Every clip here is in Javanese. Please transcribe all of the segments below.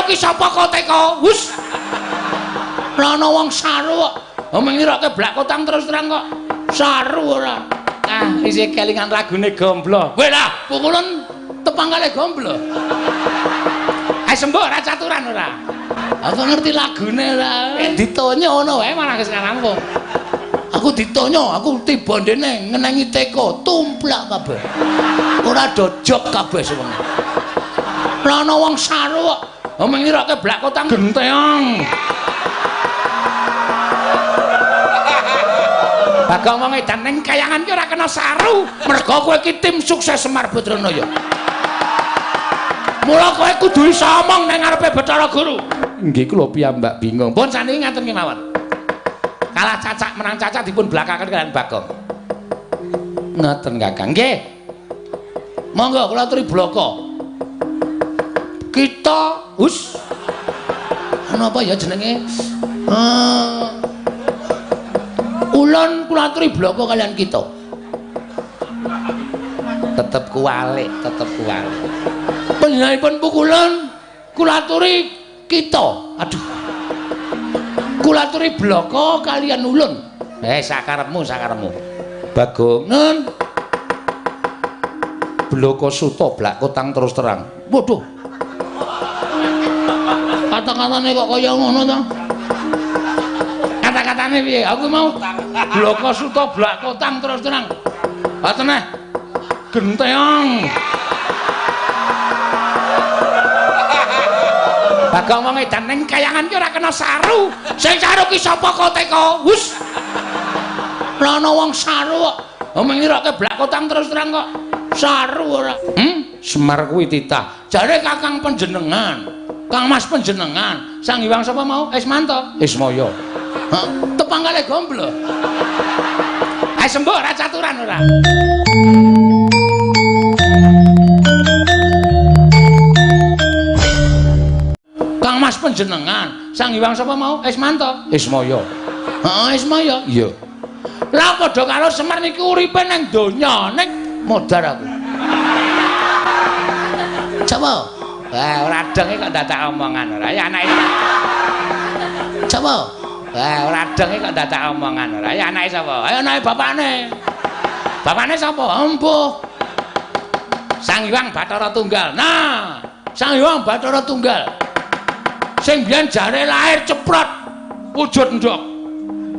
saru ki sapa kok teko? Hus. Ora ana wong saru kok. Mengiroke blak kotang terus terang kok. Saru ora. Ah, isih kelingan lagune Gomblo. Kowe lah pukulan tepang kali Gomblo. Ayo sembuh ora caturan ora. Aku ngerti lagune ora. Ditonyo ngono wae malah wis rampung. Aku ditonyo, aku tiba ndene ngenengi teko, tumplak kabeh. Ora dojok kabeh sewengi. Ora ana wong saru kok. Mengiroke blak kotang genteong. Bagong wong edan ning kayangan ki ora kena saru, mergo kowe iki tim sukses Semar Badranaya. Mula kowe kudu iso omong ning ngarepe Bathara Guru. Nggih kula piyambak bingung. Pun saniki ngaten kemawon. Kalah cacak menang cacak dipun blakaken kalian Bagong. Ngaten Kakang. Nggih. Monggo kula aturi blaka. Kita hus. Ana apa ya jenenge? Ulun kula aturi blaka kalian kita. Tetep kuwalik, tetep kuwalik. Panjenenganipun pukulan kula aturi kita. Aduh. Kula aturi blaka kalian ulun. Sakarepmu, sakarepmu. Bagong, nun. Blaka suta blak kotang terus terang. Waduh. Kata-katane kok kaya ngono to? Kata-katane piye? Aku mau blaka suta blak kotang terus terang. Ha teneh. Genteong. Bagong wong edan ning kayangan ki ora kena saru. Sing saru ki sapa kok teko? Hus. Ora ana wong saru kok. Mengiroke blak kotang terus terang kok. Saru ora. Semar kuwi titah. Jare Kakang panjenengan. Kang Mas panjenengan. Sang Hyang sapa mau? Ismanto. Ismaya. Hah? Tepang kali Gomblo. Ayo sembuh ora caturan ora. Kang Mas panjenengan, Sang Hyang sapa mau? Ismanto. Ismaya. Heeh, Ismaya. Iya. Lah padha karo Semar niki uripe nang donya, ning modar aku. Coba. Wah, ora denge kok dadak omongan ora. Ya anake. Coba. Wah, ora denge kok dadak omongan ora. Ya anake sapa? Ayo anake bapakne. Bapakne sapa? Empuh. Sang Hyang Bathara Tunggal. Nah, Sang Hyang Bathara Tunggal. Sing biyen jare lahir ceprot wujud ndok.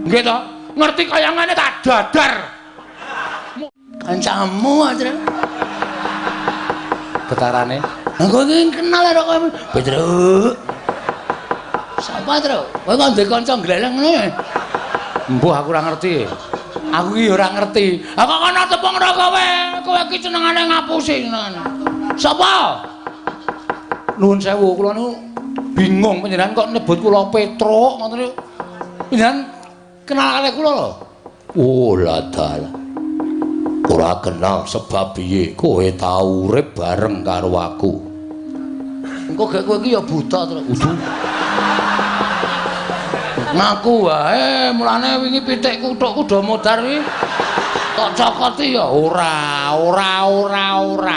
Nggih to? Ngerti kayangane tak dadar. Kancamu aja. Betarane. Lah kowe iki kenal karo kowe. Petruk. Sapa, Truk? Kowe kok ndek kanca gleleng ngene? Mbuh aku ora ngerti. Aku iki ora ngerti. Ha kok ana tepung ora kowe? Kowe iki senengane ngapusi senengane. Sapa? Nuwun sewu, kula niku bingung panjenengan kok nyebut kula Petruk ngoten niku. Panjenengan kenal kali kula lho. Oh, la dalah. Ora kenal sebab piye? Kowe tau urip bareng karo aku. Engko gek kowe iki ya buta terus. Udu. Ngaku wae, mulane wingi pitikku thukku do modar iki. Tok cokoti ya ora, ora, ora, ora.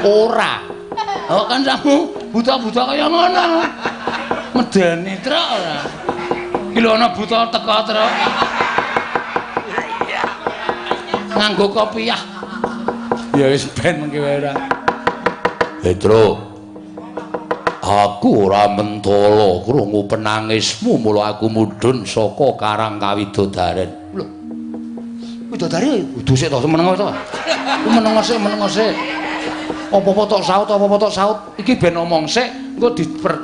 Ora. Oh kan kamu buta-buta kaya ngono. Medeni truk ora. Iki lho ana buta teko truk. Nganggo kopiah. Ya wis ben mengki wae ora. Petro. Aku ora mentala krungu penangismu mula aku mudhun saka Karang Kawidodaren. Lho. Widodari kudu sik to meneng to. Ku meneng sik, meneng sik. Apa-apa tok saut, apa-apa tok saut. Iki ben omong sik, engko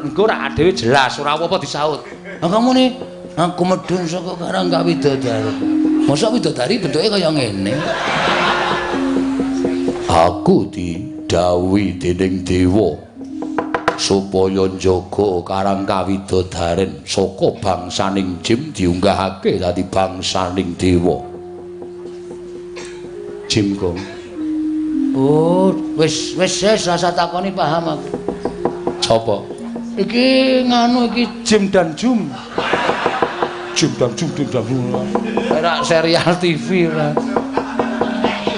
engko ora dhewe jelas, ora apa-apa disaut. Lah kamu nih, aku medhun saka Karang Kawidodari. Mosok widodari bentuke kaya ngene. Aku didhawuhi dening dewa supaya njaga Karang Kawidodaren saka bangsaning jim diunggahake dadi bangsaning dewa. Jim Gong. Oh, wis wis wis rasa takoni paham aku. Sapa? Iki nganu iki Jim dan Jum. Jim dan Jum, Jim dan Jum. Ora serial TV ora.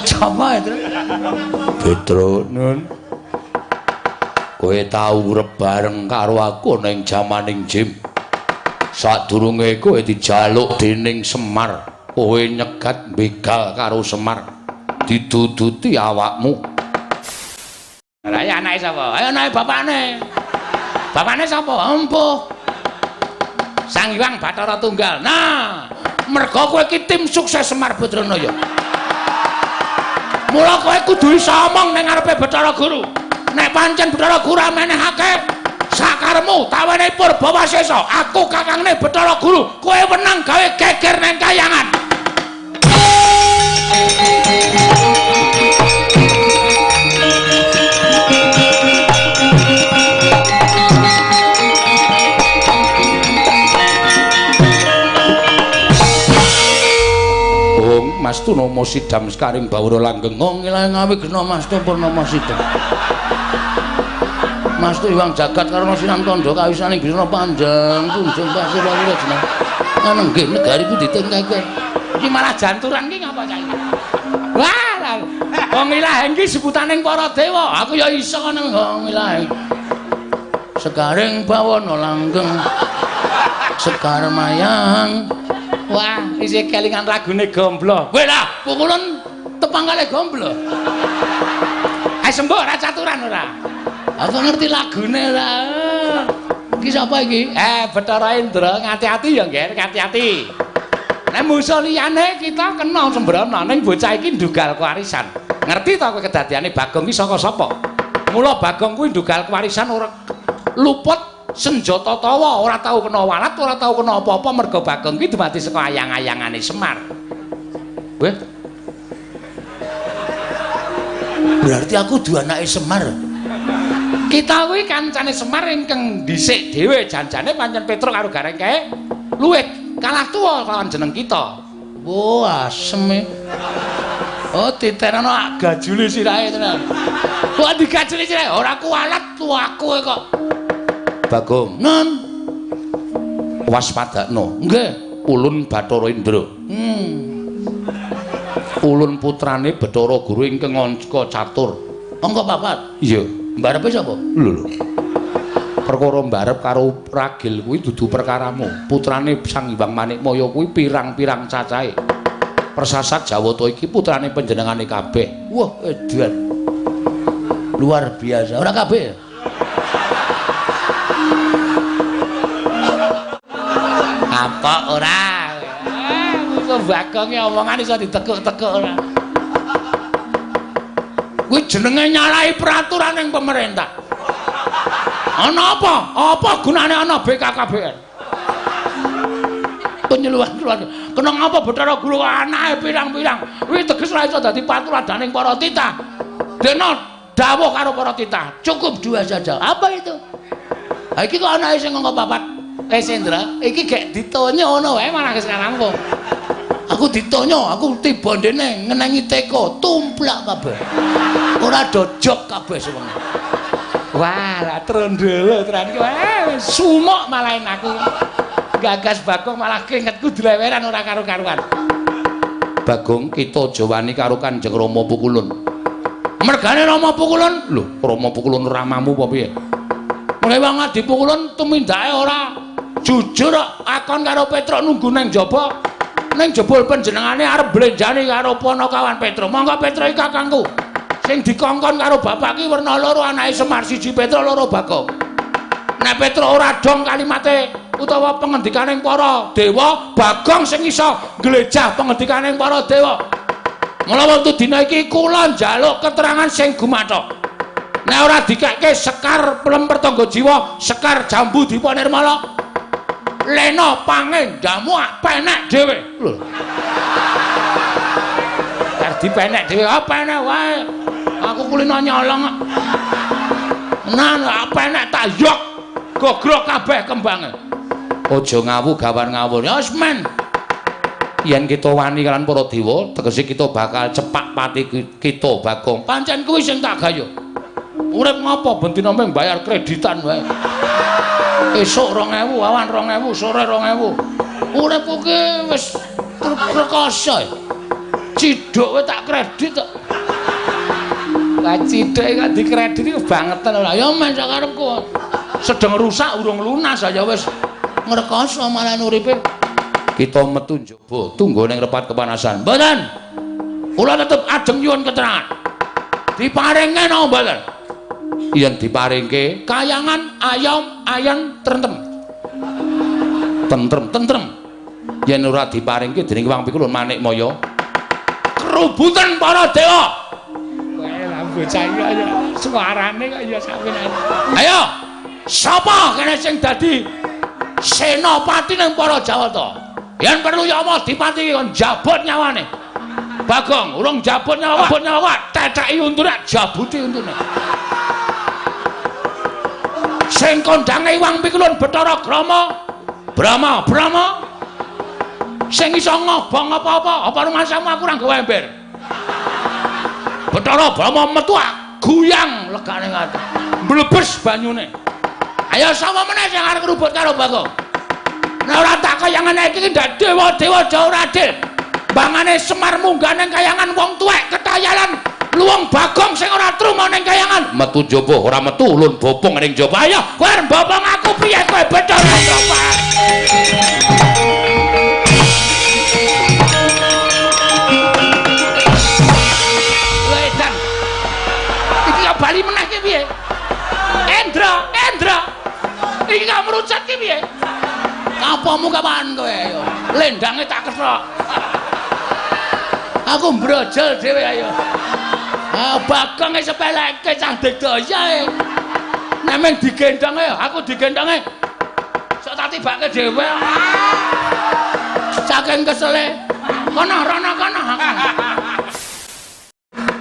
Sapa itu? Petro nun. Kowe tau urip bareng karo aku ning jamaning Jim. Sadurunge kowe dijaluk dening Semar, kowe nyegat begal karo Semar. Diduduti awakmu. Lah ya anake sapa? Ayo anake bapakne. Bapakne sapa? Empuh. Sang Hyang Bathara Tunggal. Nah, merga kowe iki tim sukses Semar Badranaya. Mula kowe kudu iso omong ning ngarepe Bathara Guru. Nek pancen Bathara Guru menehake sakaremu tawenehi purba wasesa, aku kakangne Bathara Guru, kowe wenang gawe geger ning kayangan. Ong Mastu Nama Sidam sekaring bawura langgeng. Ong ilang awigna Mastu Purnama Sidam. Mastu Iwang jagat karana sinam tandha kawisaning bisna panjang tunjung pasir lawira jeneng. Anenggih negari ku ditingkake. Iki malah janturan ki ngapa cah iki? Wah, wong ilaheng ki sebutaning para dewa. Aku ya iso ngono wong ilaheng. Sekaring bawana langgeng. Sekar mayang. Wah, isih kelingan lagune Gomblo. Kowe lah, pukulan tepang kalih Gomblo. Ayo sembuh ora caturan ora. Aku ngerti lagune ora. Iki sapa iki? Bathara Indra, ngati-ati ya, Ngger, ngati-ati. Nek musuh liyane kita kena sembrono, ning bocah iki ndugal kewarisan. Ngerti ta kowe kedadiane Bagong iki saka sapa? Mula Bagong kuwi ndugal kewarisan ora luput senjata tawa, ora tau kena walat, ora tau kena apa-apa merga Bagong iki dumadi saka ayang-ayangane Semar. Weh. Berarti aku duwe anake Semar. Kita kuwi kancane Semar ingkang dhisik dhewe janjane pancen Petruk karo Gareng kae luwih kalah tuwa lawan jeneng kita. Wah, asem e. Oh, titenono gajule sirahe tenan. Kok digajuli sirahe ora kuwalat tuaku kok. Bagong, non. Waspadakno. Nggih, ulun Bathara Indra. Ulun putrane Bathara Guru ingkang angka catur. Angka papat? Iya. Mbarepe sapa? Lho lho. Perkara mbarep karo ragil kuwi dudu perkaramu. Putrane Sang Hyang Manikmaya kuwi pirang-pirang cacahe. Persasat Jawata iki putrane panjenengane kabeh. Wah, edan. Luar biasa. Ora kabeh. Apa ora? Iso Bagonge omongan iso ditekuk-tekuk ora. Kuwi jenenge nyalahi peraturan ning pemerintah. Ana apa? Apa gunane ana BKKBN? Penyuluhan keluarga. Kena ngapa Bathara Guru anake pirang-pirang? Kuwi teges ora iso dadi paturadaning para titah. Dene dawuh karo para titah, cukup dua saja. Apa itu? Ha iki kok anake sing angka papat. Sendra, iki gek ditonyo ngono wae malah wis rampung. Aku ditonyo, aku tiba ndene ngenengi teko, tumplak kabeh. Ora dojok kabeh sewengi. Wah, lah trondolo tenan iki. Wah, sumuk malahin aku. Gagas Bagong malah keringetku dileweran ora karo-karuan. Bagong, kita aja wani karo Kanjeng Rama Pukulun. Mergane Rama Pukulun? Lho, Rama Pukulun ramamu apa piye? Mulai wong Adi Pukulun tumindake ora jujur akon karo Petruk nunggu nang jaba. Ning jebul panjenengane arep blenjani karo panakawan Petruk. Monggo Petruk iki kakangku. Sing dikongkon karo bapak ki werna loro anake Semar, siji Petruk loro Bagong. Nek Petruk ora dong kalimate utawa pengendikaning para dewa, Bagong sing iso nglejah pengendikaning para dewa. Mula wonten dina iki kula njaluk keterangan sing gumathok. Nek ora dikekke sekar plemper tangga jiwa, sekar jambu dipa nirmala. Lena pangendamu penek dhewe. Lho. Kar dipenek dhewe, ah penek wae. Aku kulino nyolong. Nah, penek tak yok. Gogrok kabeh kembange. Aja ngawu gawan ngawur. Ya wis men. Yen kita wani kalian para dewa, tegese kita bakal cepak pati kita Bagong. Pancen kuwi sing tak gayo. Urip ngopo ben dina mung bayar kreditan wae. Esuk 2000, awan 2000, sore 2000. Uripku ki wis rekoso. Ciduk wae tak kredit kok. Lah cithik kok dikredit iku bangetan ora. Ya men sak karepku. Sedeng rusak urung lunas aja wis ngrekoso malah uripe. Kita metu njaba tunggu ning repat kepanasan. Mboten. Kula tetep ajeng nyuwun keterangan. Diparinge napa mboten? Yen diparingke kayangan ayam ayan trentem. Tentrem tentrem. Yen ora diparingke dening Wang Pikulun Manikmaya. Kerubutan para dewa. Kowe lah bocah iki ya suarane kok ya sakmenane. Ayo, sapa kene sing dadi senopati ning para Jawata? Yen perlu Yama dipati kon jabot nyawane. Bagong, urung jabot nyawa, nyawa tetheki untune, jabuti untune. Sing kondange Wang Pikulun Bathara Grama, Brahma, Brahma. Sing iso ngobong apa-apa, apa rumasamu aku ora nggawa ember. Bathara Brahma metu guyang legane ngati. Mblebes banyune. Ayo sapa meneh sing arep ngrubut karo Bagong? Nek ora tak kayangan iki ndak dewa-dewa jauh ora adil. Bangane Semar munggah ning kayangan wong tuwek ketayalan luwung Bagong sing ora truma ning kayangan. Metu njaba ora metu ulun bopong ning njaba. Ayo kowe arep bopong aku piye kowe Bathara Brahma? Lho edan. Iki kok bali meneh ki piye? Endra, Endra. Iki kok merucut ki piye? Kapamu kapan kowe ayo? Lendange tak kethok. Aku mbrojol dhewe ayo. Ah Bagong e sepeleke cah digdaya e. Nek men digendhong ayo, aku digendhonge. Sok tak tibake dhewe. Saking kesele. Kono rono kono.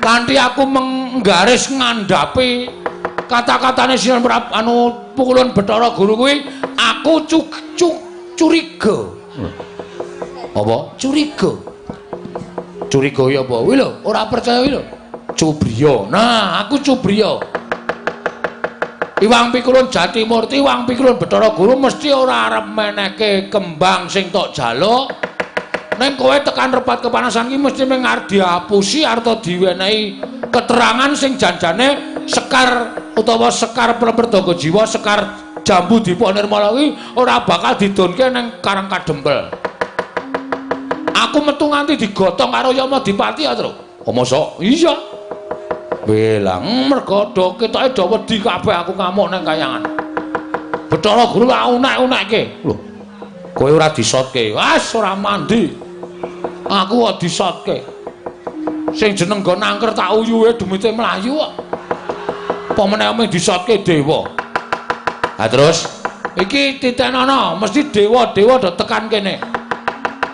Kanthi aku menggaris ngandhapi kata-katane Sinan Prabu anu Pukulun Bathara Guru kuwi aku curiga. Apa? Curiga. Curiga ya apa? Kuwi lho, ora percaya kuwi lho. Cubriya. Nah, aku cubriya. Iwang Pikulun Jatimurti, Iwang Pikulun Bathara Guru mesti ora arep menehke kembang sing tok jaluk. Ning kowe tekan repat kepanasan iki mesti mung arep diapusi arta diwenehi keterangan sing janjane sekar utawa sekar Perdaga Jiwa, sekar Jambu Dipa Nirmala kuwi ora bakal didonke ning Karang Kadempel. Aku metu nganti digotong karo Yama Dipati ya, Tru. Oh, mosok? Iya. Belang mergo do ketoke do wedi kabeh aku ngamuk ning kayangan. Bathara Guru tak unek-unekke. Lho. Kowe ora disotke. Wes ora mandi. Aku kok disotke. Sing jeneng nggon angker tak uyuhe demite mlayu kok. Apa meneh mung disotke dewa. Ha terus iki titenono mesti dewa-dewa do tekan kene.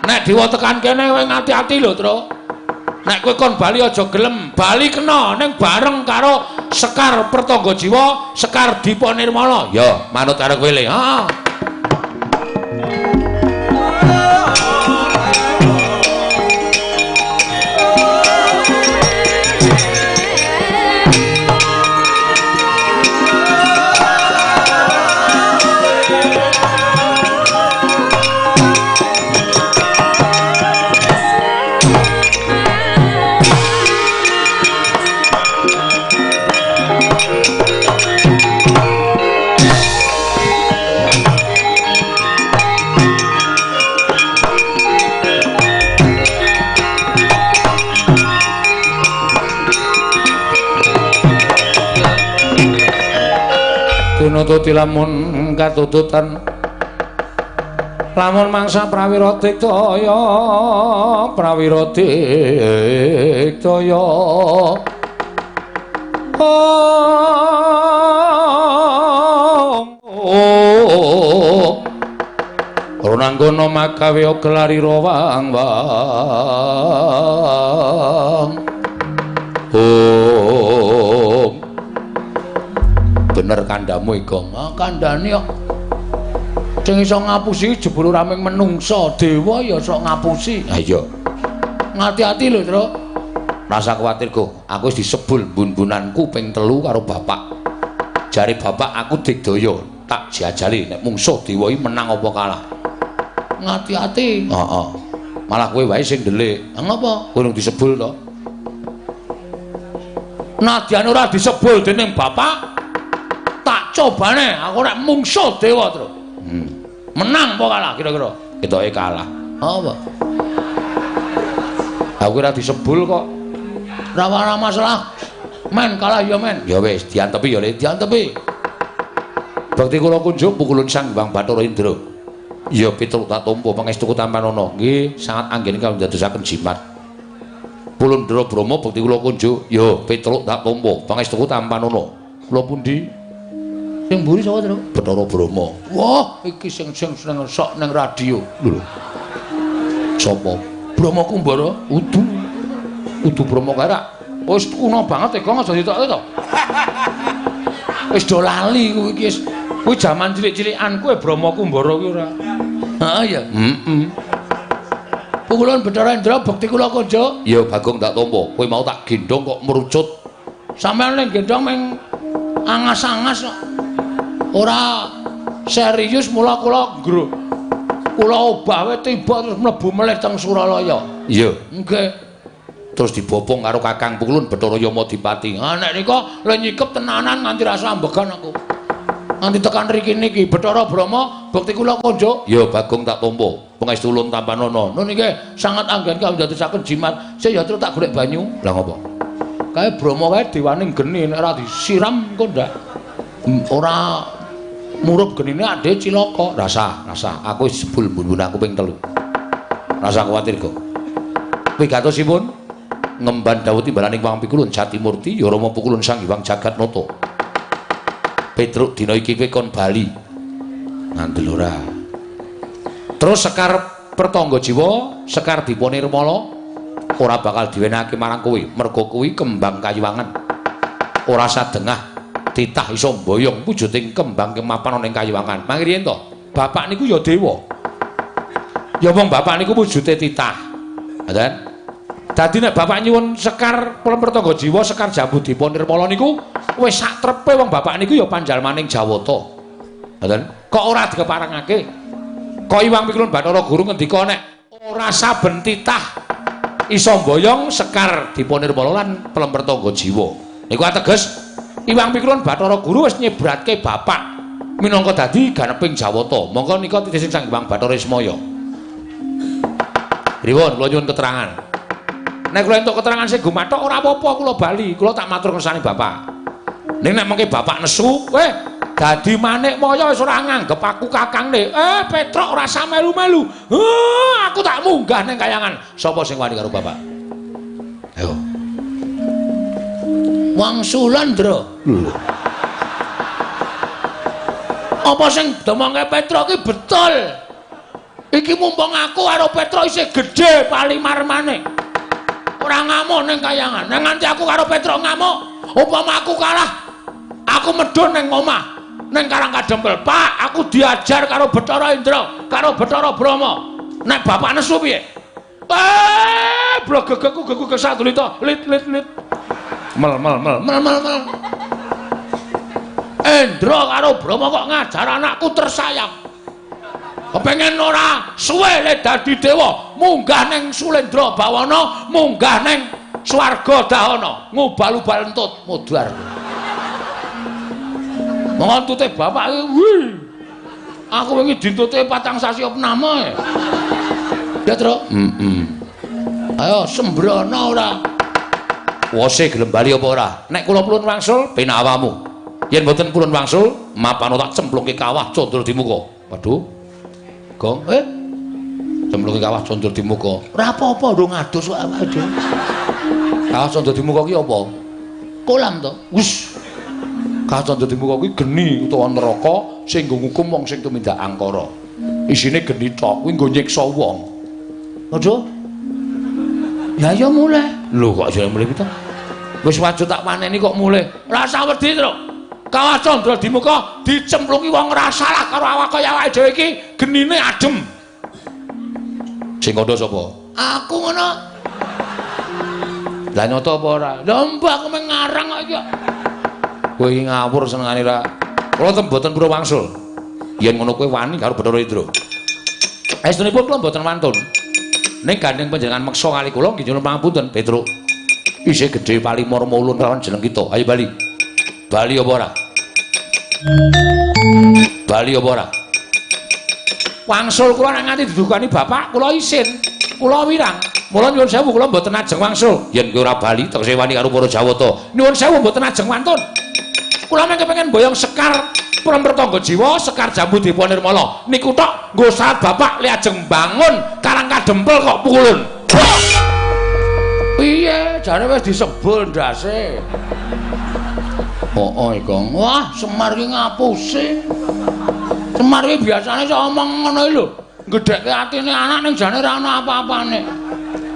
Nek dewa tekan kene kowe ngati-ati lho, Tru. Nek kowe kon bali aja gelem, bali kena ning bareng karo Sekar Pertangga Jiwa, Sekar Dipa Nirmala. Ya, manut karo kowe le. Heeh. Tinututi lamun katututan lamun mangsa prawira digdaya prawira digdaya oh Ronanggono makawe gelari rawang wang oh bener kandhamu Igong. Ah kandhane kok sing iso ngapusi jebul ora mung menungsa, dewa ya sok ngapusi. Ha iya. Ngati-ati lho, Tru. Rasa kuwatir, Go. Aku wis disebul bun-bunanku ping 3 karo bapak. Jare bapak aku digdaya, tak jajali nek mungsuh dewa iki menang apa kalah. Ngati-ati. Heeh. Malah kowe wae sing ndelik. Ha ngopo? Kowe urung disebul to. Nadyan ora disebul dening bapak, tak cobane aku nek mungsuh dewa, Tru. Menang apa kalah kira-kira? Ketoke kalah. Apa? Aku ora disebul kok. Ora masalah. Men kalah ya men. Ya wis, diantepi ya Le, diantepi. Bakti kula kunjuk pukulun Sang Hyang Bathara Indra. Ya Petruk tak tampa pangestuku tampanana. Nggih, sangat anggen kang ndadosaken jimat. Pulundra Brahma bekti kula kunjuk. Ya Petruk tak tampa pangestuku tampanana. Kula pundi? Sing mburi sapa, Tru? Bathara Brahma. Wah, iki sing sing seneng sok ning radio. Lho. Sapa? Brahma Kumbara? Udu. Udu Brahma kae rak. Wis kuno banget e, Gong, aja ditokke to. Wis do lali kuwi iki wis. Kuwi jaman cilik-cilikan kuwi Brahma Kumbara kuwi ora. Heeh ya. Heeh. Pukulun Bathara Indra bekti kula kunjuk. Ya Bagong tak tampa. Kowe mau tak gendhong kok merucut. Sampeyan ning gendhong ming angas-angas kok. Ora serius mula kula nggruk. Kula obah wae tiba terus mlebu melih teng Suralaya. Iya. Nggih. Terus dibopong karo Kakang Pukulun Bathara Yamadipati. Ah nek nika le nyikep tenanan nganti rasa ambegan aku. Nganti tekan riki niki Bathara Brahma bekti kula kunjuk. Ya Bagong tak tampa. Pangestu ulun tampanana. Nun nggih sangat anggen kang ndadosaken jimat. Sik ya terus tak golek banyu. Lah ngopo? Kae Brahma kae dewane geni nek ora disiram engko ndak ora murup genine ade cilaka. Rasa, rasa. Aku wis jebul mbun-mbun aku ping 3. Rasa kuwatir kok. Wigatosipun ngemban dawuh timbalaning Wang Pikulun Jatimurti ya Rama Pukulun Sang Hyang Jagatnata. Petruk dina iki kowe kon bali. Ngandel ora. Terus Sekar Pertangga Jiwa, Sekar Dipa Nirmala ora bakal diwenehake marang kowe, merga kuwi kembang kayuwangan. Ora sadengah titah iso mboyong wujuding kembang kemapan ana ing kayuwangan. Mangke riyen to, bapak niku ya dewa. Ya wong bapak niku wujude titah. Ngoten. Dadi nek bapak nyuwun Sekar Pertangga Jiwa, Sekar Jambu Dipa Nirmala niku wis sak trepe wong bapak niku ya panjalmaning Jawata. Ngoten. Kok ora dikeparengake? Kok Iwang Pikulun Bathara Guru ngendika nek ora saben titah iso mboyong Sekar Dipa Nirmala lan Pertangga Jiwa. Niku ateges Iwang Pikulun Bathara Guru wis nyebratke bapak minangka dadi ganeping Jawata. Monggo nika titih Sang Hyang Bathara Ismaya. Pripun kula nyuwun keterangan. Nek kula entuk keterangan sing gumathok ora apa-apa kula bali, kula tak matur kersane bapak. Ning nek mengke bapak nesu, weh dadi manik maya wis ora nganggep aku kakangne. Petruk ora usah melu-melu. Aku tak munggah ning kayangan. Sapa sing wani karo bapak? Ayo. Wangsulan, Ndra. Lho. Apa sing domongke Petruk iki betul? Iki mumpung aku karo Petruk isih gedhe palimarmane. Ora ngamuk ning kayangan. Nek nganti aku karo Petruk ngamuk, upama aku kalah, aku medhun ning omah, ning Karang Kadempel. Pak, aku diajar karo Bathara Indra, karo Bathara Brahma. Nek bapak nesu piye? Blogegegku geku kesatulita. Lit lit lit. Mel mel mel mel mel mel. Indra karo Brahma kok ngajar anakku tersayang. Kepengen ora suwe le dadi dewa, munggah ning Sulendra Bawana, munggah ning swarga Dahana, ngubal-ubal entut mudhar. Monggo entute bapak iki, wih. Aku wingi dintute 4 sasi opname. Ya, Tru? Heeh. Ayo sembrono ora. Wose gelem bali apa ora? Nek kula purun wangsul penak awamu. Yen mboten purun wangsul, mapano tak cemplungke kawah condro di muka. Waduh. Gong, cemplungke kawah condro di muka. Ora apa-apa ndung adus kok awake dhewe. Kawah condro di muka ki apa? Kolam to. Wis. Kawah condro di muka kuwi geni utawa neraka sing nggo ngukum wong sing tumindak angkara. Isine geni tok kuwi nggo nyiksa wong. Waduh. Ya ya mulih. Lho kok jare mulih pitu? Wis wajud tak paneni kok mulih. Rasa wedi, Tru. Kawah Candra di muka dicemplungi wong ora salah karo awak kaya awake dhewe iki genine adem. Sing kandha sapa? Aku ngono. Lah nyoto apa ora? Lha mbah aku mung ngarang kok iki. Kowe iki ngawur senengane ra. Kula ten mboten purun wangsul. Yen ngono kowe wani karo Bathara Indra. Estunipun kula mboten wantun. Ning gandeng panjenengan meksa kali kula nggih nyuwun pangapunten, Petruk. Isih gedhe palimur mulun lawan jeneng kita. Ayo bali. Bali apa ora? Bali apa ora? Wangsul kula nek nganti didukani bapak kula isin. Kula wirang. Mula nyuwun sewu kula mboten ajeng wangsul. Yen kowe ora bali tegese wani karo para Jawata. Nyuwun sewu mboten ajeng wantun. Kula mung kepengin boyong sekar Prempertangga Jiwa, Sekar Jambu Dewa Nirmala. Niku tok nggo syarat bapak le ajeng bangun Karang Kadempel kok pukulun. Piye? Jare wis disebul ndase. Oh, Kong. Wah, Semar ki ngapusi. Semar ki biasane iso omong ngono iki lho. Gedhekke atine anak ning jane ora ana apa-apane.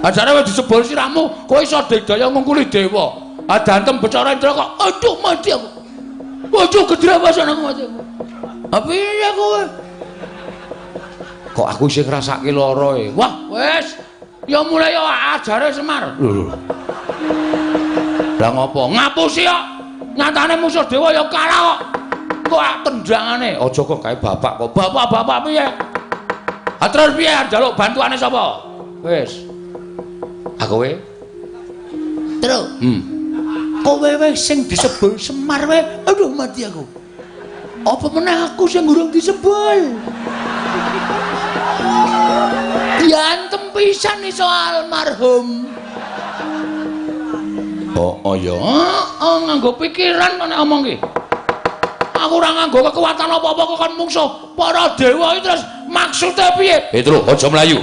Ha jare wis disebul sirahmu, kowe iso digdaya ngungkuli dewa. Ha dantem Bathara Indra kok aduh mati aku. Aduh gedhe aku mati aku. Ha piye kowe? Kok aku isih ngrasake lara e. Wah, wis. Ya mulai ya ajare Semar. Lho lho. Lah ngopo? Ngapusi kok. Nyatane musuh dewa ya kalah kok. Kok tendangane. Aja kok kae bapak kok. Bapak-bapak piye? Ha terus piye njaluk bantuane sapa? Wis. Ha kowe? Tru. Kowe wis sing disebul Semar wae. Aduh mati aku. Apa meneh aku sing urung disebul? Diantem pisan iso almarhum. Oh ya, heeh nganggo pikiran kok nek omong ki. Aku ora nganggo kekuatan apa-apa kok kon mungsuh para dewa iki terus maksude piye? Petro, aja mlayu.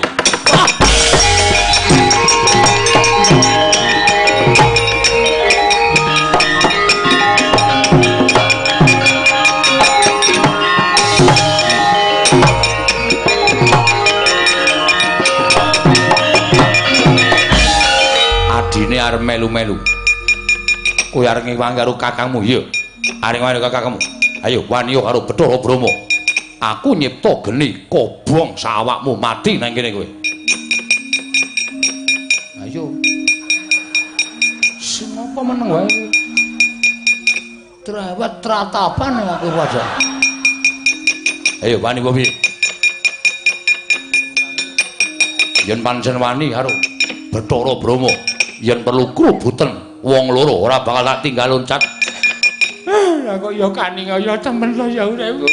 Adine arep melu-melu. Kowe arep ngewangi karo kakangmu, iya. Arep ngewangi karo kakangmu. Ayo wani karo Bathara Brahma. Aku nyipta geni kobong sawakmu mati nang kene kowe. Ayo. Sing apa meneng wae kowe? Trawat tratapan aku wajah. Ayo wani apa piye? Yen pancen wani karo Bathara Brahma, yen perlu krubuten wong loro ora bakal tak tinggal loncat. Lah kok ya kaning ya temen lho ya uripku.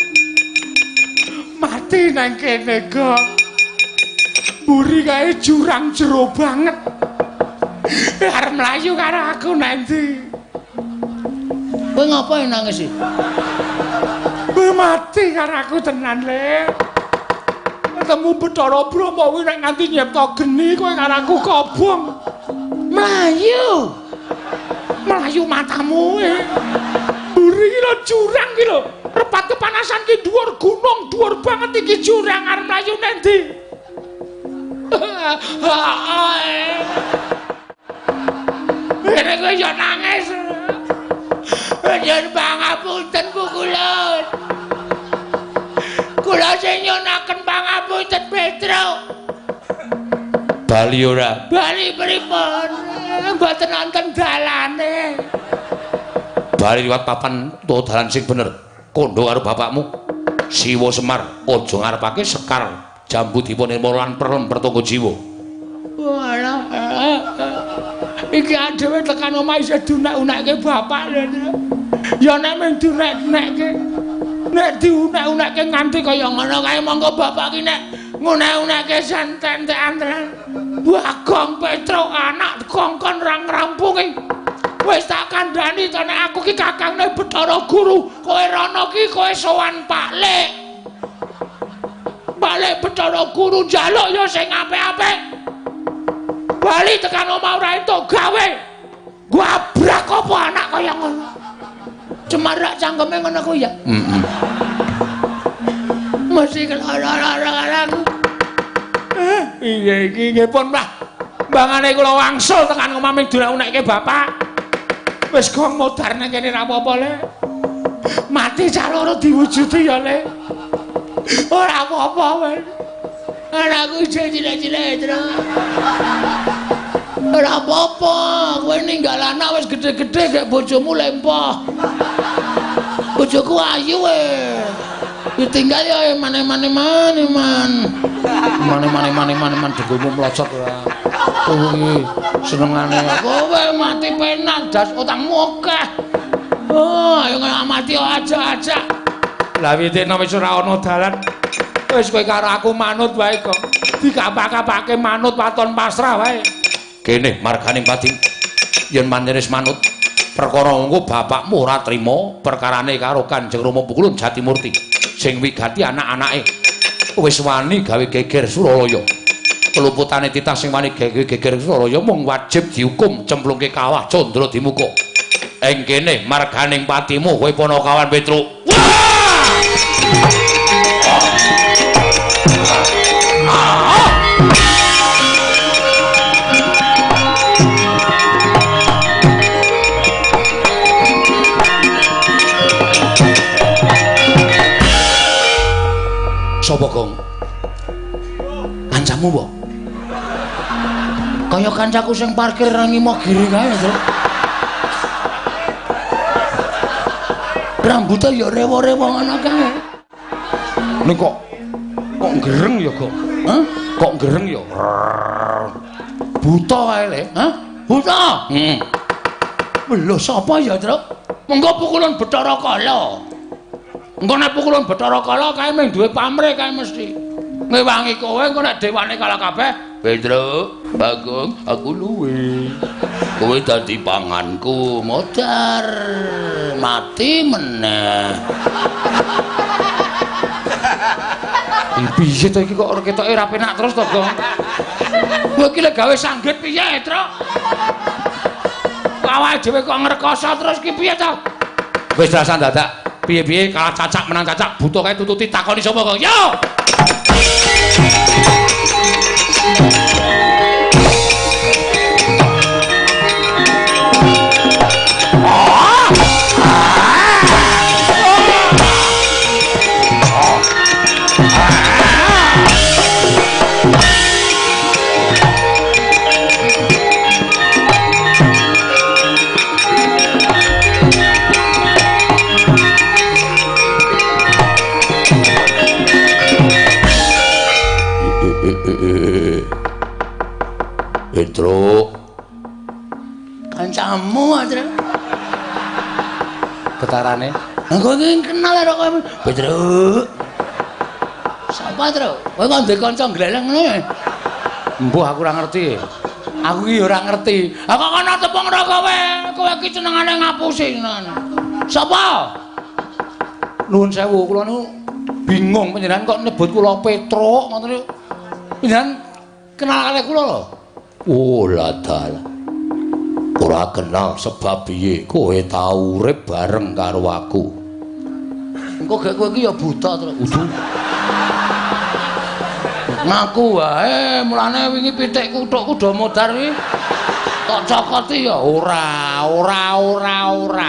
Mati nang kene kok. Mburi kae jurang jero banget. Arep mlayu karo aku nang ndi? Kowe ngapa nangis iki? Kowe mati karo aku tenan, Le. Ketemu Bathara Brahma kuwi nek nganti nyipta geni kowe karo aku kobong. Mlayu. Mlayu matamu e. Mburi iki lho jurang iki lho. Repat kepanasan ki dhuwur gunung, dhuwur banget iki jurang arep mlayu nang ndi? Ngene kowe yo nangis. Nyuwun pangapunten pukulun. Kula sing nyuwunaken pangapunten Petro. Bali ora? Bali pripun? Mboten wonten dalane. Bali liwat papan utawa dalan sing bener. Kondo karo bapakmu. Siwa Semar aja ngarepake Sekar Jambu Dipa Nirmala lan Prem Pertangga Jiwa. Walah. Iki adewe tekan omah isih dunek-unekke bapak lho. Ya nek mung dunek-unekke. Nek diunek-unekke nganti kaya ngono kae monggo bapak ki nek ngunek-unekke santen-entekan tenan. Bagong Petro anak kongkon ra ngrampungi. Wis tak kandhani to nek aku ki kakangne Bathara Guru, kowe rono ki kowe sowan Pak Lek. Pak Lek Bathara Guru njaluk ya sing apik-apik. Bali tekan omah ora entuk gawe. Gabrak apa anak kaya ngono. Cemarak cangkeme ngono kuwi ya. Heeh. Mesti lara-lara aku. Piye iki nggih pun Mbah. Mbangane kula wangsul tekan omah ming dunek-unekke bapak. Wis gong modar nang kene ra apa-apa, Le. Mati cah loro diwujudi ya, Le. Ora apa-apa, wis. Anakku isih cilik-cilik, Tru. Ora apa-apa, kowe ninggal anak wis gedhe-gedhe gek bojomu lempoh. Bojoku ayu e. Ditinggal ya mane-mane mane man. Mane-mane mane-mane man dengkulmu mlocot ora. Kowe iki. Senengane kowe mati penak das utangmu akeh. Oh, ayo mati aja-aja. Lah witikna wis ora ana dalan. Wis kowe karo aku manut wae kok. Dikapak-kapake manut waton pasrah wae. Kene marganing pati. Yen pancen wis manut perkara engko bapakmu ora trima perkarane karo Kanjeng Rama Pukulun Jatimurti sing wigati anak-anake wis wani gawe geger Suralaya. Keluputane titah sing wani gawe geger Suralaya mung wajib dihukum cemplungke kawah Candra Dimuka. Ing kene marganing patimu kowe Panakawan Petruk. Sapa, Gong? Kancamu, mbok? Kaya kancaku sing parkir nang Imogiri kae, Tru. Rambute ya rewo-rewo ngono kae. Ning kok gereng ya, Gong? Hah? Kok gereng ya? Buta kae le. Hah? Buta? Heeh. Lho sapa ya, Tru? Mengko pukulan Bathara Kala. Engko nek pukulan Bathara Kala kae mung duwe pamrih kae mesti. Ngewangi kowe engko nek dewane kalah kabeh, Petruk, Bagong, aku luwe. Kowe dadi panganku, modar mati meneh. Piye to iki kok ora ketoke ora penak terus to, Gong? Kowe iki lek gawe sanggit piye, Truk? Awake dhewe kok ngrekoso terus ki piye to? Wis rasa dadak. Piye-piye kalah cacak menang cacak buta kae tututi takoni sapa kok. Yo. Petruk, kancamu aja. Getarane. Aku iki kenal karo kowe. Petruk. Sapa, Truk? Kowe kok ndek kanca gleleng ngono? Mbuh aku ora ngerti. Aku iki ora ngerti. Ha kok kono tepung ora kowe? Kowe iki senengane ngapusi senengane. Sapa? Nuwun sewu, kula niku bingung panjenengan kok nyebut kula Petruk ngoten niku. Panjenengan kenal kali kula lho. Oh, ladal. Ora kenal sebab piye kowe tau urip bareng karo aku. Engko gek kowe iki ya buta terus. Udu. Ngaku wae, mulane wingi pitikku thukku do modar iki. Tok cokoti ya ora, ora, ora, ora.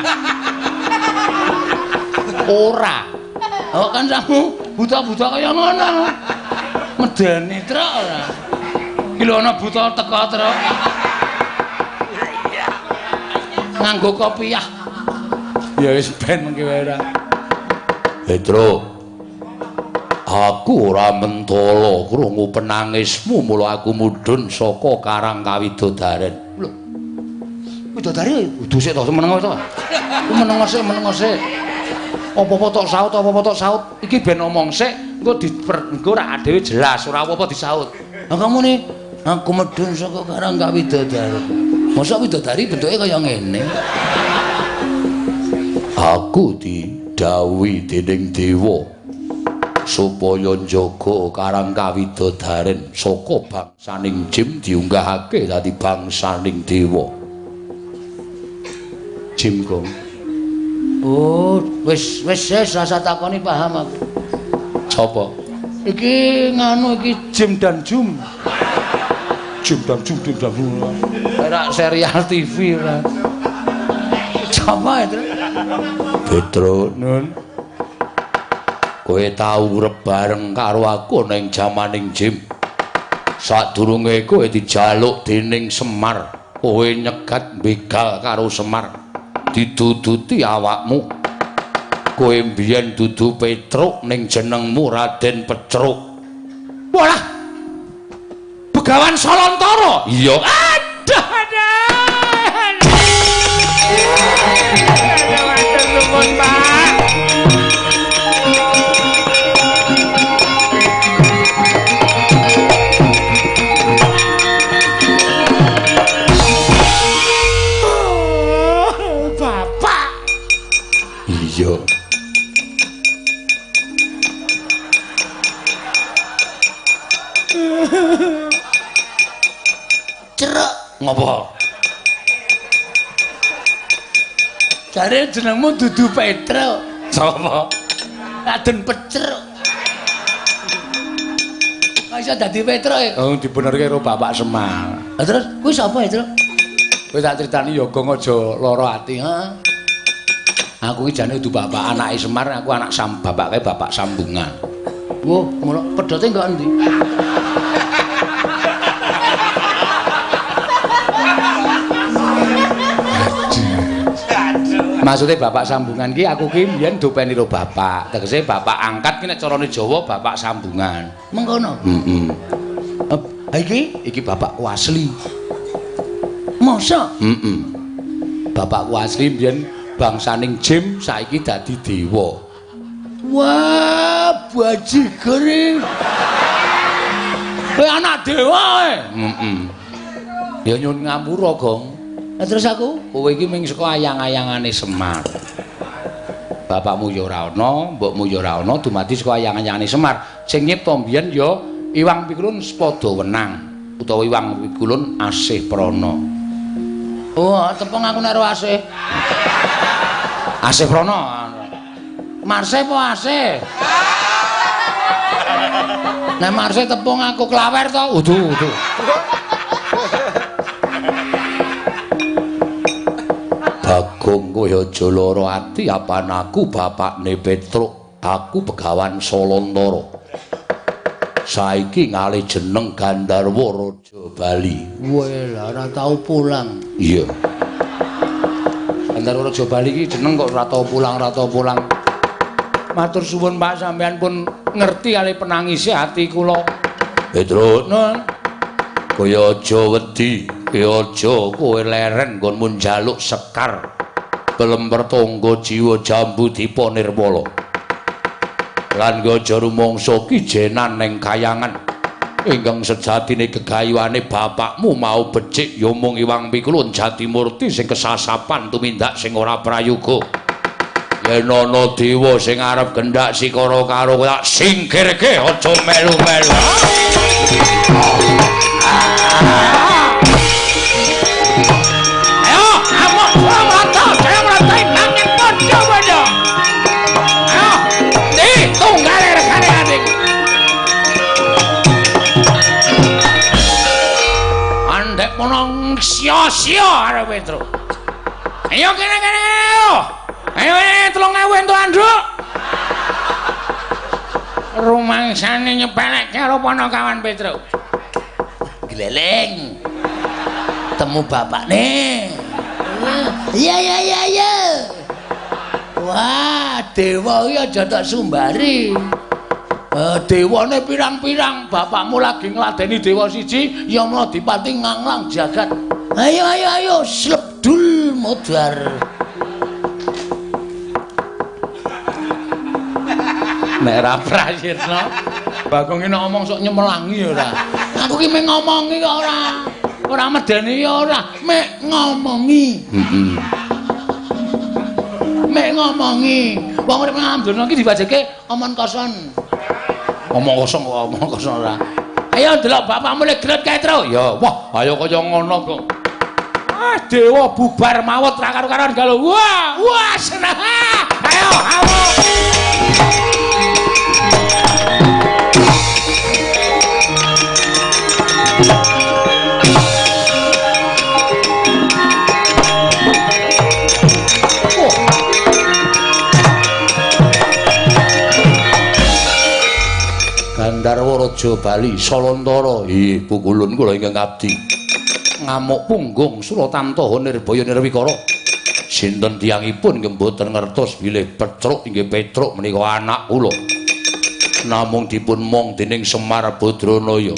Ora. Kok kancamu buta-buta kaya ngono. Medeni truk ora. Iki lho ana buta teka truk. Nganggo kopiah. Ya wis ben mengki wae ora. Petruk. Aku ora mentala krungu penangismu mula aku mudhun saka Karang Kawidodaren. Lho. Widodari kudu sik to meneng to. Meneng sik, meneng sik. Apa-apa tok saut, apa-apa tok saut. Iki ben omong sik, engko engko ora dhewe jelas, ora apa-apa disaut. Lah kamu nih, aku medhun saka Karang Kawidodari. Mosok widodari bentuke kaya ngene. Aku didhawuhi dening dewa supaya njaga Karang Kawidodaren saka bangsaning jim diunggahake dadi bangsaning dewa. Jim Gong. Oh, wis wis wis rasa takoni paham aku. Sapa? Iki nganu iki Jim dan Jum. Jim dan Jum, Jim dan Jum. Ora serial TV ora. Sapa itu? Petruk, Nun. Kowe tau urip bareng karo aku ning jamaning Jim. Sadurunge kowe dijaluk dening Semar, kowe nyegat begal karo Semar. Diduduti awakmu. Kowe mbiyen dudu Petruk ning jenengmu Raden Pecruk. Walah. Begawan Salantara. Iya. Aduh, aduh, suwun, Pak. Bapak. Iya. Cerek ngopo? Jare jenengmu dudu Petro. Sapa? Raden Peceruk. Kok iso dadi Petro e? Oh, dibenerke karo Bapak Semar. Lah terus kuwi sapa, Petro? Kowe tak critani ya Gong aja lara ati, heeh. Aku iki jane dudu bapak anake Semar, aku anak bapake bapak sambungan. Wah, ngono pedote enggak endi? Maksudnya bapak sambungan ki aku ki mbiyen dopeni karo bapak. Tegese bapak angkat ki nek carane Jawa bapak sambungan. Mengkono. Heeh. Ha iki bapakku asli. Masa? Heeh. Bapakku asli mbiyen bangsaning jim saiki dadi dewa. Wah, bajigur. Kowe anak dewa kowe. Heeh. Ya nyun ngapura, Gong. Lah terus aku, kowe iki ming saka ayang-ayangane Semar. Bapakmu ya ora ana, mbokmu ya ora ana, dumadi saka ayang-ayangane Semar. Sing nyipta mbiyen ya Iwang Pikulun Sepada Wenang utawa Iwang Pikulun Asih Prana. Oh, tepung aku nek Asih. Asih Prana. Marse apa Asih? Nek Marse tepung aku klawer to? Udu, udu. Bagong kowe aja lara ati apan aku bapakne Petruk, aku begawan Salantara. Saiki ngalih jeneng Gandharwa Raja Bali. Weh, lah ora tau pulang. Iya. Gandharwa Raja Bali iki jeneng kok ora tau pulang, ora tau pulang. Matur suwun Pak, sampean pun ngerti kali penangise ati kula. Petruk, nun. Kowe aja wedi, kowe aja kowe leren nggonmu njaluk sekar kelemper tangga jiwa jambu dipa nirmala. Lan aja rumangsa kijenan ning kayangan ingkang sejatine gegayuhane bapakmu mau becik ya mung Iwang Pikulun Jatimurti sing kesasapan tumindak sing ora prayoga. Yen ana dewa sing arep gendak sikara karo tak singkirke aja melu-melu. Ayo, amuk mrata, jaya mrata nanging padha-padha. Ayo, ndi tunggale regane adikku. Andek mono sia-sia arep Petro. Ayo kene-kene ayo. Ayo 3000 entuk anduk. Rumangsane nyepelekke karo Panakawan Petro. Gleleng. Temu bapakne. Iya iya iya iya. Wah, dewa iki aja tak sumbari. Dewane pirang-pirang, bapakmu lagi ngladeni dewa siji, ya Mladipati nganglang jagat. Ayo ayo ayo, slebdul modar. Nek ora prayitna, Bagong iki nek ngomong sok nyemelangi ora. Aku ki mek ngomongi kok ora. Ora medeni ya ora, mek ngomongi. Heeh. Mek ngomongi. Wong urip nang donya iki diwajibke omong kosong. Omong kosong kok omong kosong ora. Ayo delok bapakmu lek gelut kae, Tru. Ya, wah, ayo kaya ngono kok. Ah, dewa bubar mawut ra karo-karon galo. Wah, wah seneng. Ayo, ayo. Gandharwa Raja Bali Salantara. Ih, pukulun kula ingkang abdi. Ngamuk punggung Suratamtaha Nirbaya Nirwikara. Sinten tiyangipun nggih mboten ngertos bilih Petruk inggih Petruk menika anak kula. Namung dipun mong dening Semar Badranaya.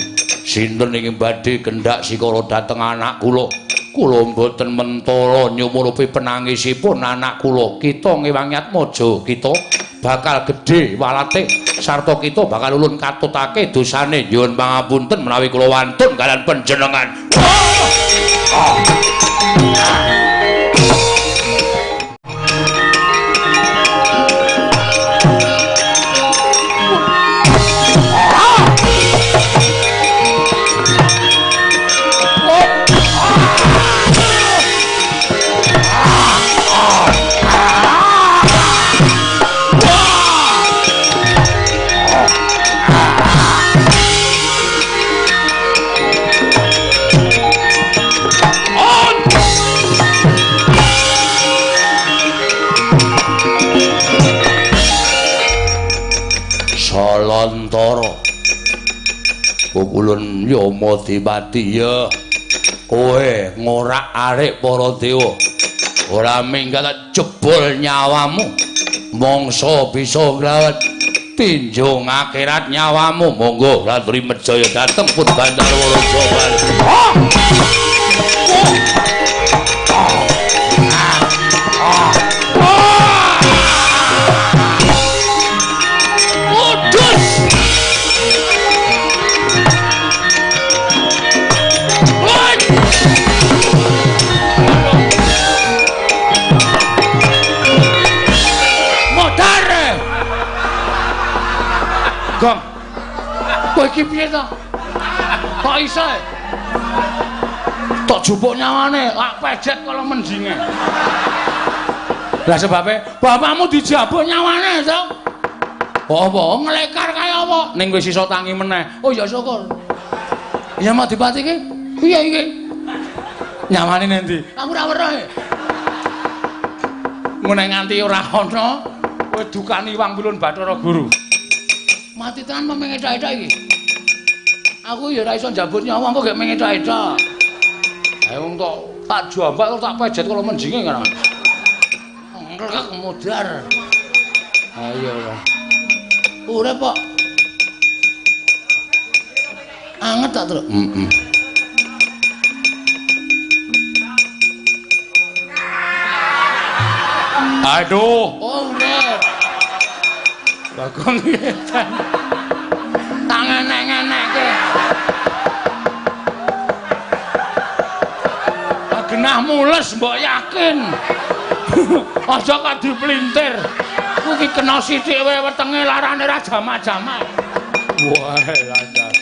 Sinten ingkang badhe kendhak sikara dhateng anak kula. Kula mboten mentala nyumurupi penangisipun anak kula. Kita ngewangi Atmaja kita bakal gedhe walate sarta kita bakal ulun katutake dosane. Nyuwun pangapunten menawi kula wantun kalian panjenengan. Salantara pukulun Yama Dipati ya kowe ngorak-arik para dewa ora minggat jebol nyawamu mangsa bisa nglawat tinjung akhirat nyawamu. Monggo Ratri Mejaya dhateng pun Bandarwa Raja Bali. Gong. Kowe iki piye to? Kok iso? Tok jupuk nyawane, lak pejet kala mendinge. Lah sebabe bapakmu dijabuk nyawane to. Apa nglekar kaya apa? Ning wis iso tangi meneh. Oh ya syukur. Ya Madipati iki piye iki? Nyawane nendi? Aku ora weruh. Ngene nganti ora ana kowe dukani Wang Pilun Bathara Guru. Mati tenan apa mengedak-edak iki? Aku ya ora iso njabut nyawa engko gek mengedak-edak. Ayo wong tok tak jambak terus tak pejet kala menjinge kan. Ngrek modar. Ayo lah. Urip kok. Anget tak, Truk? Heeh. Aduh. Oh, urip. Bagong edan. Tangan enek-enekke. Genah mules mbok yakin. Aja kok dipelintir. Kuwi iki kena sithik wae wetenge larane ra jamak-jamak. Wah, lancar.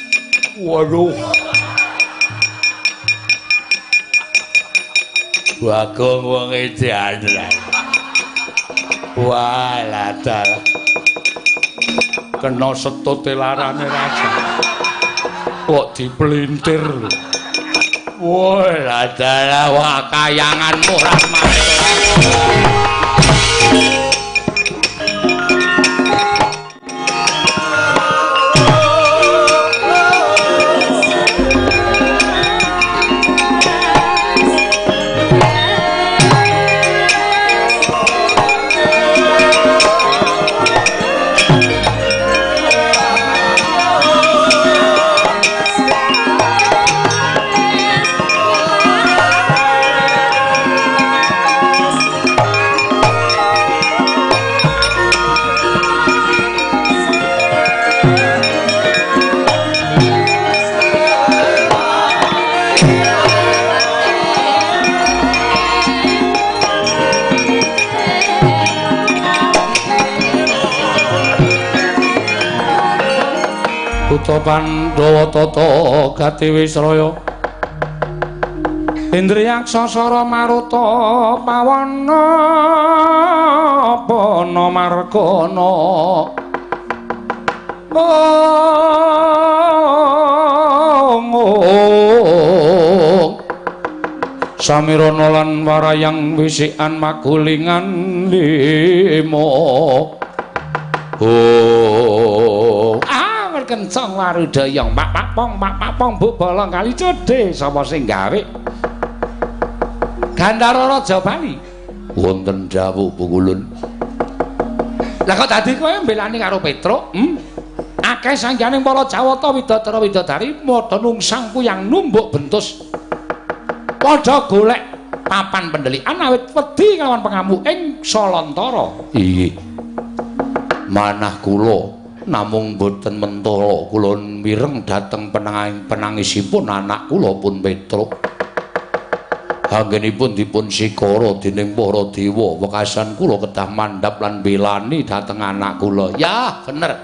Waduh. Bagong wong edan. Wah, lancar. Kena setute larane raja. Kok dipelintir lho. Wah, dalah wah kayanganmu rahmane. Kutha Pandhawa tata gati wisraya Indriyaksa sara maruta pawana pana margana Samirana lan warayang wisikan magulingan lima. Oh, kencang warudayang pak pak pong pak pak pong bu bolong kali codhe sapa sing gawe Gandhara Raja Bali wonten dawuh Pukulun. Lah kok dadi kowe mbelani karo Petruk? Akeh sangganing para Jawata widadara widadari padha nungsang kuyang numbuk bentus. Padha golek papan pendelikan awit wedi kelawan pengamuk ing Salantara. Inggih. Manah kula namung boten mentala, kula mireng dhateng penangisipun anak kula pun Petruk. Anggenipun dipun sikara dening para dewa, wekasan kula kedah mandhap lan belani dhateng anak kula. Ya, bener.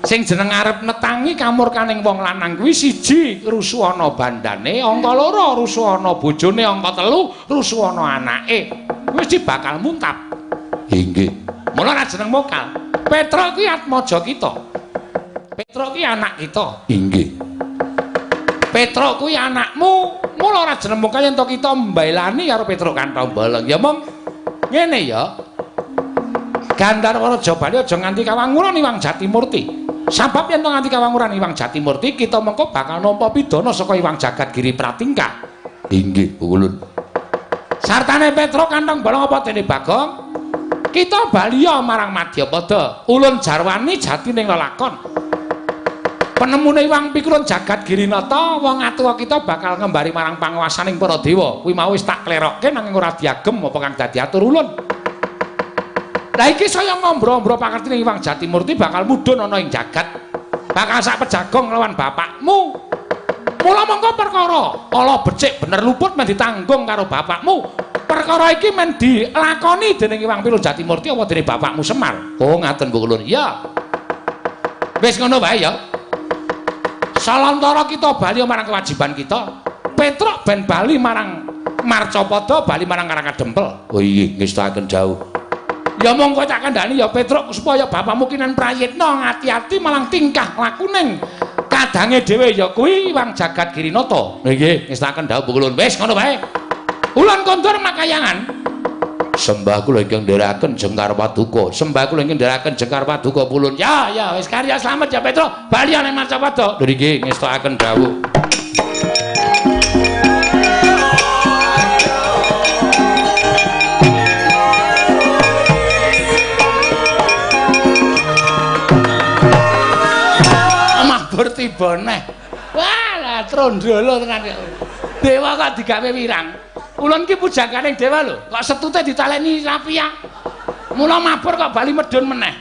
Sing jeneng arep netangi kamurkaning wong lanang kuwi siji rusuhana bandane, angka loro rusuhana bojone, angka telu rusuhana anake. Mesti bakal muntap. Inggih. Mula ora jeneng mokal. Petruk kuwi atmaja kita. Petruk kuwi anak kita. Inggih. Petruk kuwi anakmu. Mula ora jeneng mokal yen to kita mbelani karo Petruk Kantong Bolong. Ya mong ngene ya. Gandharwa Raja Bali aja nganti kawanguran Iwang Jatimurti. Sabab yen to nganti kawanguran Iwang Jatimurti, kita mengko bakal nampa pidana saka Iwang Jagat Giri Pratingkah. Inggih, Ulun. Sartane Petruk Kantong Bolong apa dene Bagong? Kita baliya marang Madyapada. Ulun jarwani jatining lelakon. Penemune Iwang Pikulun Jagat Girinata, wong atuwa kita bakal ngembari marang panguwasaning para dewa. Kuwi mau wis tak klerokke nanging ora diagem apa kang dadi atur ulun. Lah iki saya ngombro-ombro pakertine Iwang Jatimurti bakal mudhun ana ing jagat. Bakal sak pejagong nglawan bapakmu. Mula mongko perkara ala becik bener luput men ditanggung karo bapakmu. Perkara iki men dilakoni dening Iwang Pikulun Jatimurti apa dening bapakmu Semar. Oh, ngaten Bu Ulun. Ya. Wis ngono wae ya. Salantara kita bali marang kewajiban kita. Petruk ben bali marang Marcapada, bali marang Karangkadempel. Oh iya, ngestakaken dawuh. Ya monggo tak kandhani ya Petruk supaya bapakmu kinen prayitna ngati-ati malang tingkah lakuning kadange dhewe ya kuwi Iwang Jagat Girinata. Nggih, ngestakaken dawuh Bu Ulun. Wis ngono wae. Ulun kondur makayangan. Sembah kula ingkang ndherekaken jengkar paduka. Sembah kula ingkang ndherekaken jengkar paduka Pulun. Ya, ya wis karya slamet ya Petruk. Bali nang Marcapada. Lho nggih, ngestakaken dawuh. Mabur tiba neh. Wah, lah trondolo tenan. Dewa kok digawe wirang. Ulun ki pujangganing dewa lho, kok setute ditaleni rapia. Mula mabur kok bali medhun meneh.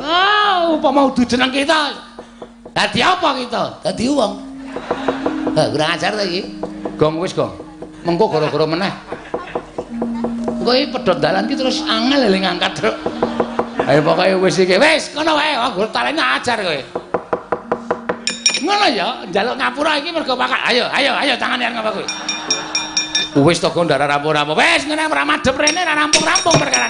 Oh, upama udu jeneng kita. Dadi apa kita? Dadi wong. Ha, kurang ajar ta iki. Gong wis, Gong. Mengko gara-gara meneh. Engko iki pedhot dalan ki terus angel le ngangkat, Truk. Ayo pokoke wis iki. Wis, ngono wae, kok taleni ajar kowe. Ngono ya, njaluk ngapura iki mergo pakat. Ayo, ayo, ayo tangane arep ngapa kowe. Wis to kok ndara rampung-rampung. Wis ngene ora madhep rene ora rampung-rampung perkara.